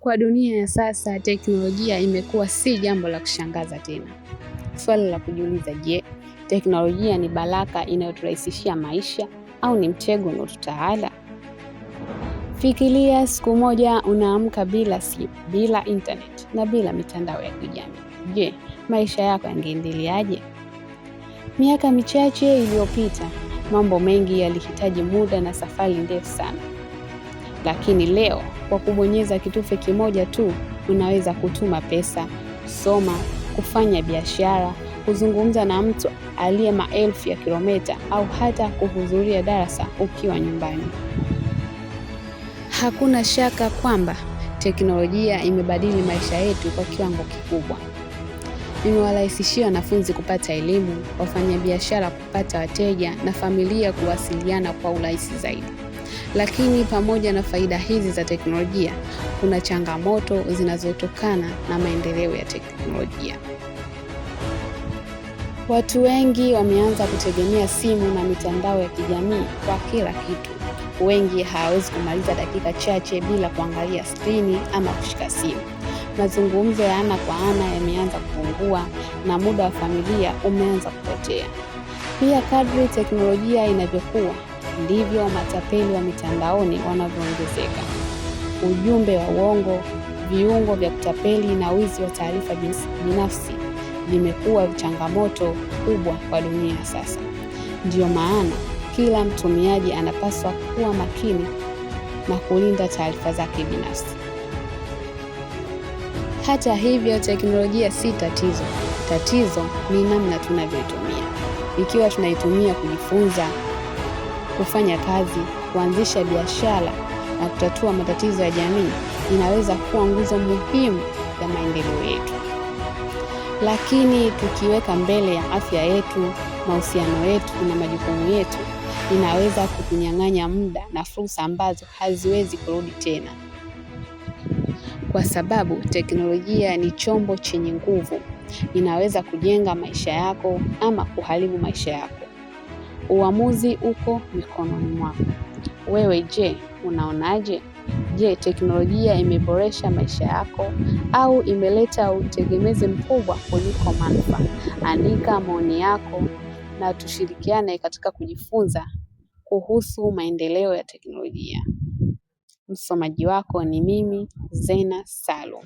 Kwa dunia ya sasa, teknolojia imekuwa si jambo la kushangaza tena. Swali la kujiuliza, je, teknolojia ni baraka inayoturahisishia maisha au ni mtego unaotutawala? Fikiria siku moja unaamka bila simu, bila internet na bila mitandao ya kijamii. Je, maisha yako yangeendeleaje? Miaka michache iliyopita, mambo mengi yalihitaji muda na safari ndefu sana. Lakini leo kwa kubonyeza kitufe kimoja tu unaweza kutuma pesa, kusoma, kufanya biashara, kuzungumza na mtu aliye maelfu ya kilomita au hata kuhudhuria darasa ukiwa nyumbani. Hakuna shaka kwamba teknolojia imebadili maisha yetu kwa kiwango kikubwa. Imewarahisishia wanafunzi kupata elimu, wafanyabiashara kupata wateja na familia kuwasiliana kwa urahisi zaidi. Lakini pamoja na faida hizi za teknolojia, kuna changamoto zinazotokana na maendeleo ya teknolojia. Watu wengi wameanza kutegemea simu na mitandao ya kijamii kwa kila kitu. Wengi hawawezi kumaliza dakika chache bila kuangalia skrini ama kushika simu. Mazungumzo ya ana kwa ana yameanza kupungua na muda wa familia umeanza kupotea. Pia kadri teknolojia inavyokuwa, ndivyo matapeli wa mitandaoni wanavyoongezeka. Ujumbe wa uongo, viungo vya kutapeli na wizi wa taarifa binafsi vimekuwa changamoto kubwa kwa dunia sasa. Ndiyo maana kila mtumiaji anapaswa kuwa makini na kulinda taarifa zake binafsi. Hata hivyo, teknolojia si tatizo. Tatizo ni namna tunavyoitumia. Ikiwa tunaitumia kujifunza, kufanya kazi, kuanzisha biashara na kutatua matatizo ya jamii, inaweza kuwa nguzo muhimu ya maendeleo yetu. Lakini tukiweka mbele ya afya yetu, mahusiano yetu na majukumu yetu, inaweza kutunyang'anya muda na fursa ambazo haziwezi kurudi tena. Kwa sababu teknolojia ni chombo chenye nguvu, inaweza kujenga maisha yako ama kuharibu maisha yako. Uamuzi uko mikononi mwako. Wewe je, unaonaje? Je, teknolojia imeboresha maisha yako au imeleta utegemezi mkubwa kuliko manufaa? Andika maoni yako na tushirikiane katika kujifunza kuhusu maendeleo ya teknolojia. Msomaji wako ni mimi, Zena Salum.